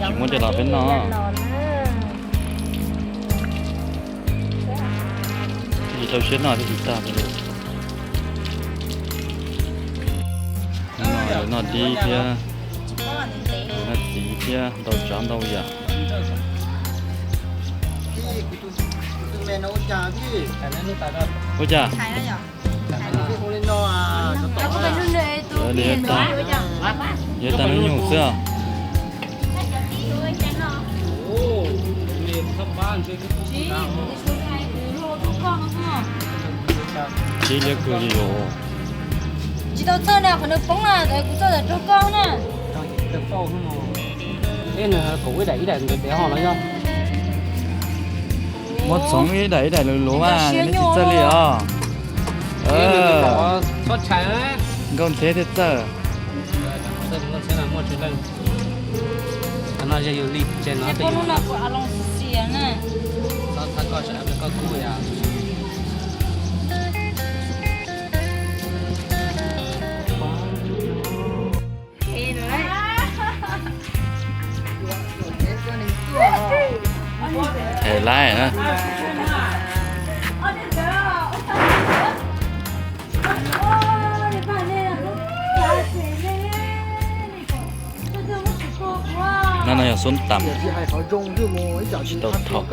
Tsis muab coj los peb noj. Tsis rau siab noj thiab tsis tag li. Noj dib thiab, noj txiv thiab ntau tsav ntau yam. Ua cas? Yuav tag, yuav tag hnub nyoog xwb os. Tsis liab kawg li os. Tsis tau txawj na, qhov nws poob na, kuv txawj tawm raug koj na. Muab txhoov ib daim ib daim luv luv mas nws tsis txawj li os. Nkauj ntxhiab thiaj txawj. Thầy lái hả? No no yog xub tam, tsis tau thaum.